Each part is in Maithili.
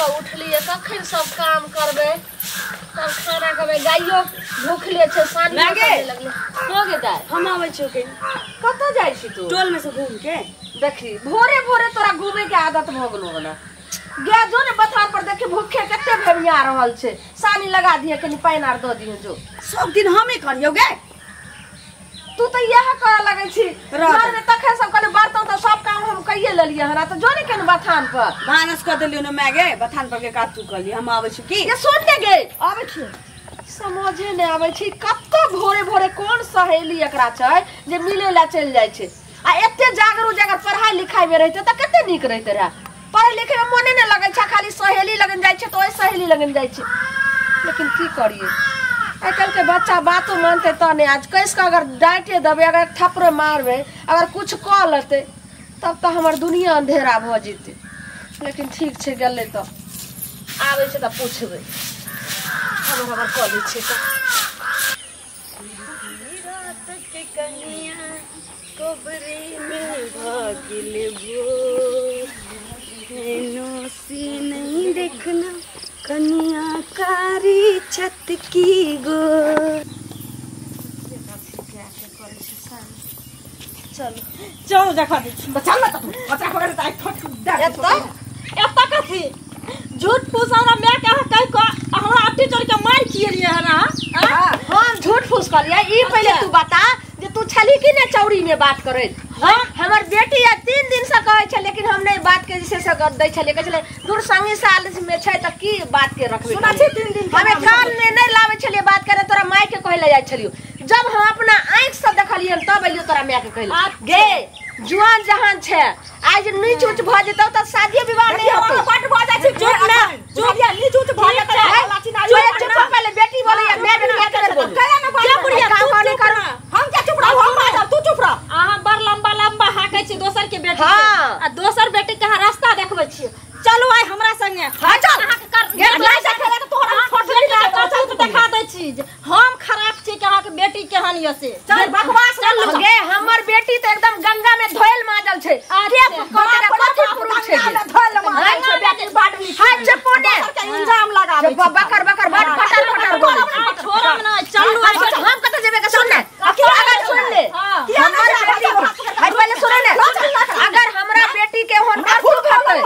कऽ उठलियै, कखन सब काम करबै तब खाना खेबै। गाइयो भूखले छै, सानी लगलै। हो गे दाइ, हम आबै छियौ के। कतऽ जाइ छी तू? टोल में से घूम के। देखी भोरे भोरे तोरा घूमे के आदत भऽ गेलो हन। गे जो ने बथान पर देखी भूखे कते भेमिया रहल छै, सानी लगा दिहे, कनि पानि आर दऽ दिहे। जो सब दिन हमे करियौ गे। तू तऽ इएह करऽ लगै छी घर में। तखन सब कहले बर्तन तऽ सब काम हम कइये लेलियै हन, तऽ जो ने केने बथान पर। भानस कऽ देलियौ ने माय गे, बथान पर के काज तू करली। हम आबै छी की? ये सुन ने गे, आबै छी। समझे नहि आबै छी कतऽ भोरे भोरे कोन सहेली एकरा छै जे मिले ला चलि जाइ छै। आ एते जागरूक जे अगर पढ़ाई लिखाई में रहितै तऽ कते नीक रहितै रहे। पढ़ै लिखै में मोने नहि लगै छै, खाली सहेली लगन जाइ छै तऽ ओहि सहेली लगन जाइ छै। लेकिन की करियै, आइ काल्हि के बच्चा बातो मानतै तऽ नहि। आज कसि कऽ अगर डाँटे देबै, अगर थप्पड़ मारबै, अगर कुछ कऽ लेतै तब तऽ हमर दुनिया अंधेरा भऽ जेतै। लेकिन ठीक छै, गेलै तऽ आबै छै तऽ पुछबै, हमर हमर कऽ दै छियै तऽ। रात के कनिया कोबरे में भागिल भोर, नैनो से नहीं देखना कनिया कारी छत की गोर। चलू चल देखा दै छी। चल ना तू बच्चा पकड़ त आई ठोक दे। एतऽ एतऽ कथी झूठ फूस हमरा माय के अहाँ कहि कऽ हमरा अट्टी चोर के मारि खिएलियै हन अहाँ? हम झूठ फूस कहलियै? ई पहिले तू बता जे तू छली कि ने चौरी में बात करैत? हाँ? हमर बेटी आ 3 दिन से कहै छै, लेकिन हम नहीं बात के जे से दै छलियै। कहै छलै दूर संगी साल में छै तऽ की बात के रखबै। सुना छै 3 दिन हमे कान में नहीं लाबै छलियै बात करे, तोरा माय के कहै लए जाइ छलियो। जब हम अपना आँखि से देखलियै तब एलियो तोरा माय के कहै लए। गे जुआन जहान छै, आज नीच उच भऽ जेतौ तऽ शादी विवाह नहीं होतौ। बड भऽ जाइ छै। चुप ना, चुप या नीच उच भऽ जेतै। चुप चुप पहिले बेटी बोलैया, माय बेटी के बेर बोलू। कहिया ना क्या बुढ़िया, काम तू नहीं चुप कर। ना। हम क्या चुप रह, हम बाजब, तू चुप रह। अहाँ बड़ लंबा लंबा हाकै छी दोसर के बेटी के। हाँ। आ दोसर बेटी के अहाँ रास्ता देखबै छियै। चलू आइ हमरा संगे। हाँ, चल। अहाँके कर गे, गेल नहि देखेला तऽ तोहरा अहाँके फोटो बेटी के निकाल कथू कऽ देखा दै छी जे हम खराब छी कि अहाँके बेटी केहन यऽ से। चल बकवास चलू। चल। गे हमर बेटी तऽ एकदम गंगा में धोयल माजल छै। के कहतै रे, कथी पुरुष छै गे? धोयल माजल छै बेटी, बड नीक। हाय चपोने। दोसर के इंजाम लगाबै छै। बकर बकर बड फटर फटर बोलै छै। आइ छोड़ब नहि, चलू आइ। हम कतऽ जेबै के सुन ने, अगर सुन ले हमर बेटी के, हाय पहिले सुन ने, अगर हमरा बेटी के होन करतू करतै,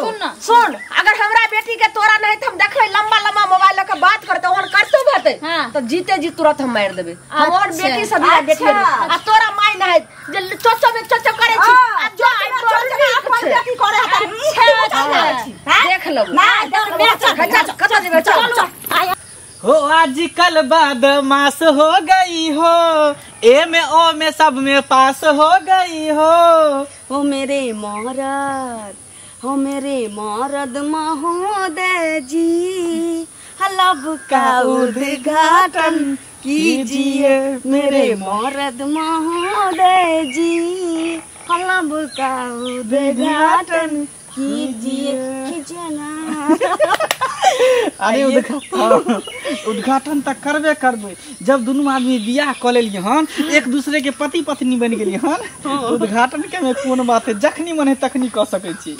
सुन ना। सुन, अगर हमरा बेटी के तोरा नहीं तऽ हम देखबै लंबा लंबा मोबाइल लऽ के बात करतै, ओहन करतू हेतै हाँ। तऽ जीते जी तुरंत हम मारि देबै। हम और अच्छा। बेटी से बियाह देखबै। आ तोरा माय नहीं जे चोचो में चोचो करै छी। आ जो आइ तोर नीक छै। बेटी करे हतै। अच्छा, अच्छा। देख लेबै। नहि, देख लेबै। चल, कतऽ जेबै? चल, चलू आइ। हो आजकल बदमाश हो गई हो, ए में ओ में सब में पास हो गई हो। हो मेरे मरद, हो मेरे मरद महोदय जी, लब का उद्घाटन कीजिए। मेरे मरद महोदय जी, लब का उद्घाटन कीजिए। कीजिए ना। अरे उद्घाटन तऽ करबे करबै। जब दुनू आदमी बियाह कऽ लेलियै हन, एक दूसरे के पति पत्नी बनि गेलियै हन, उद्घाटन के में कोन बात है, जखनी मन है तखनी कऽ सकै छी।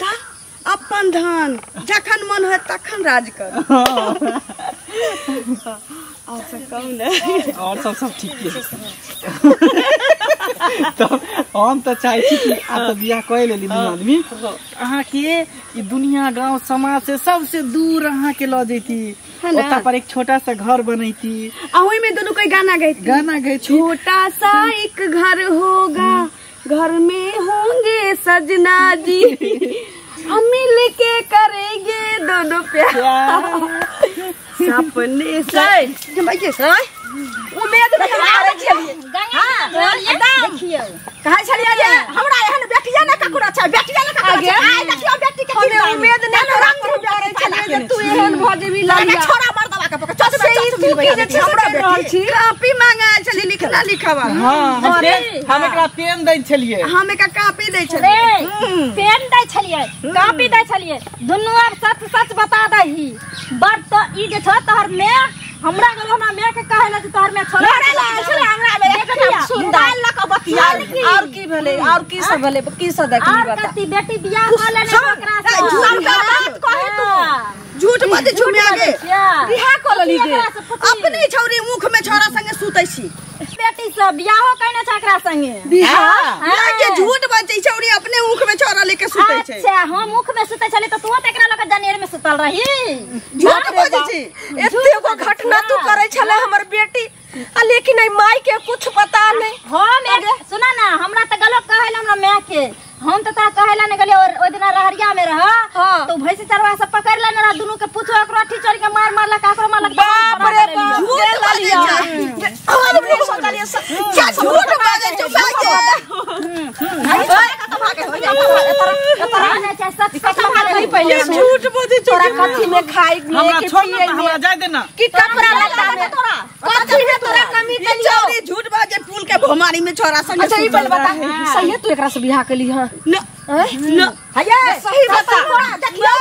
अपन धान जखन मन है तखन राज कर। और सब कहू ने। और सब सब ठीक है। तऽ हम तऽ चाहै छी कि आब तऽ बियाह कऽ लेली दुनू आदमी, अहाँके ई दुनिया गांव समाज से सबसे दूर अहाँके लऽ जैती, ओतऽ पर एक छोटा सा घर बनैती आ ओहि में दुनू कोई गाना गैती। गाना गैती। छोटा सा एक घर होगा, घर में होंगे सजना जी, हम मिल के करेंगे दोनों प्यार। सपने से उम्मीद नहीं करै छलियै। हां, देखियौ कहै छलियै जे हमरा एहन बेटिया ने ककरो छै, बेटिया ने ककरो छै। आइ देखियौ बेटी के हमे उम्मीद नहि करै छलियै जे तू एहन भऽ जेबी ललिया। छोरा मर्दवा के पकड़, चल से ई तू की जे छै हमरा से रहल छी। कॉपी मांगायल छली लिखना लिखवा। हाँ, हम एकरा पेन दै छलियै। हम एकरा कॉपी दै छलियै। पेन दै छलियै, कॉपी दै छलियै। दुनू आब सच सच बता दही। बड़ तो ई जे छ तोहर my हमरा गेल, हमरा my के कहै जे तोहर my छोड़ा लड़े लागल छलै हमरा मे। देखिया, मोबाइल लऽ कऽ बतियाल। और की भेलै, और की सब भेलै, की सब देखली और बता। कथी बेटी बियाह कऽ लेने ओकरा से। झूठ के बात कही तू। गे बियाह क लेली गे अपने छौरी मुख में छोरा संगे सुतै छी बेटी सब बियाहो कइने छै एकरा संगे बियाह के झूठ बजै छौरी अपने मुख में छोरा लेके सुतै छै। अच्छा हम मुख में सुतै छली त तू त एकरा लग जनेर में सुतल रही झूठ बजै छी। एते गो घटना तू करै छले हमर बेटी आ लेकिन ए माई के कुछ पता नहीं। हम सुना ना हमरा त गलत कहैला हमरा माय के हम त तोरा कहैला ने गेलियो ओइ दिना रहरिया में रह तो भैंसी चरवा सब पकड़ लेने रह दुनू के पूछो ओकरो अठी चोरी के मार मारलक ओकरो मारलक। बाप रे बाप झूठ बाजै छै हम नहीं सोचलिए क्या झूठ बाजै छै माय के पहले झूठ बाजै तोरा कथी में खाई में हमरा छोड़ ना हमरा जाय देना कि कपड़ा लत्ता में तोरा कथी में तोरा कमी कलियो झूठ बाजै फूल के भोमारी में छोरा संगे। अच्छा ई पहले बता सही है तू एकरा से बियाह केली? हां न न हये सही बता देखियो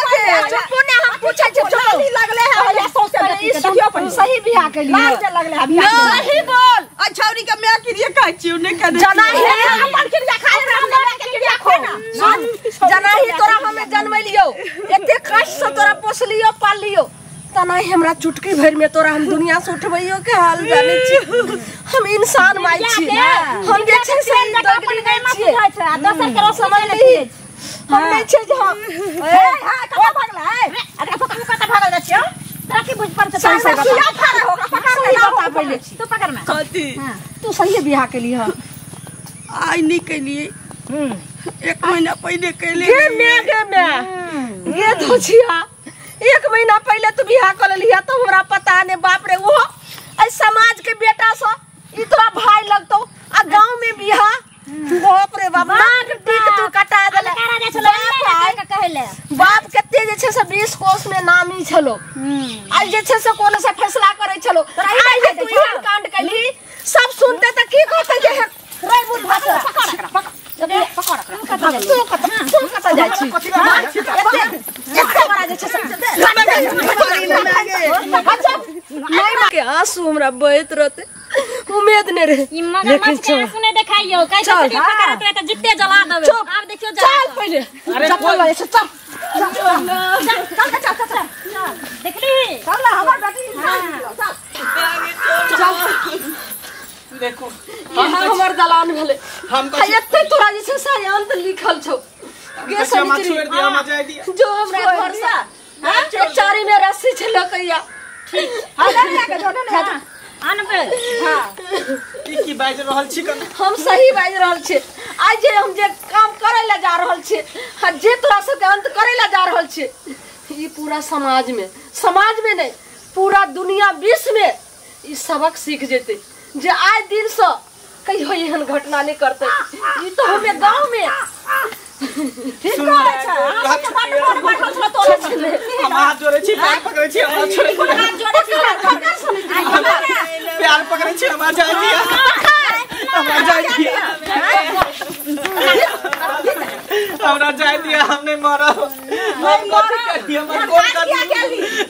चुप ने हम पूछै छी चोली लगले है सौसे देखियो सही बियाह केली लगले है सही बोल। अच्छा औरी के मैं क्रिया खाइ छी ने के जना ही अपन क्रिया खाइ हमरा के क्रिया खो ना जना ही तोरा हमें जन्मलियो एते कष्ट से तोरा पोसलियो पाललियो तना ही हमरा चुटकी भर में तोरा हम दुनिया से उठबैयो के हाल जानै छी। हम इंसान माय छी हम जे छै से अपन गै में बुझै छै आ दोसर के समझ नहीं हम नै छै जे हम ए हां कत भागला ए एकरा पकड़ कत भागल जाइ छियो तोरा की बुझ पर छै सही सुइया फाड़ा होगा पकड़ ले बता पहिले तू पकड़ में कथी तू सही बियाह केली? हां आई नहीं केलिए एक महीना पहले केले गे मैं गे मैं गे धोछिया एक महीना पहले तू बियाह कर लिया तो हमरा पता ने बाप रे वो ऐ समाज के बेटा स ई तोरा भाई लगतो आ गांव में बियाह बाप रे बाप नाक टीक तू कटा देले कहले बाप कते जे छै से 20 कोस में नामी छलो आ जे छै से कोनो से फैसला करै छलो आई जे तू एहन कांड कैली सब सुनते त की कहते जे रे मुंह भाषा पकड़ पकड़ पकड़ तू कत तू कत जाइ छी एते बड़ा जे छै से नहीं के आंसू हमरा बहत रहते उम्मीद नहीं रहे लेकिन चल आंसू नहीं देखाइयो कैसे पकड़त रहे त जित्ते जला देबे आब देखियो जला चल पहले अरे चल ऐसे चल चल चल चल चल देखली चल हमर बेटी चल चल देखो हमर दलान भेले हम एते तोरा जे छै से अंत लिखल छौ गे छोड़ दिया हमरा जाय दिया जो हमरा घर से हां चारी में रस्सी छै लकैया ठीक हां ले के जोड़ो ने अनबे हां की की बाजि रहल छी कन हम सही बाजि रहल छी। आइ जे हम जे काम करे ला जा रहल छी आ जे तोरा सबके अंत करे ला जा रहल छी ई पूरा समाज में नहीं पूरा दुनिया विश्व में ई सबक सीख जेते जे आइ दिन से कहियो एहन घटना नहीं करते। ई तो हमें गांव में ठीक कहै छै हम हाथ जोड़ै छी पैर पकड़ै छी हमरा छोड़ै हाथ जोड़ै छी प्यार पकड़ै छी हमरा जाय दिया हमरा जाय दिया हमरा जाय दिया हम नहीं मरब हम कथी करिए हमर कोन कथी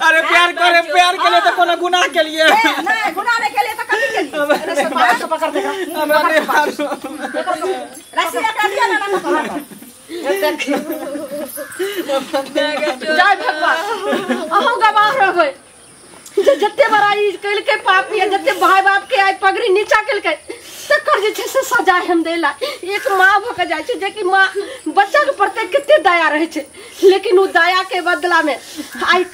अरे प्यार करे प्यार के लिए तो कोनो गुनाह के लिए नहीं गुनाह नहीं के लिए तो कथी के लिए पकड़ पकड़ दे हमरा नहीं मारू रस्सी एकरा दिया ना जय भगवान अहूँ गवाह रहबै जे जते बड़ा ई केलकै पापी जते भाई बाप के आइ पगड़ी नीचा केलकै तकर जे छै से सजा हम देला। एक माँ भऽ के जाइ छै जेकि माँ बच्चा के प्रति कते दया रहै छै लेकिन ओ दया के बदला में आइ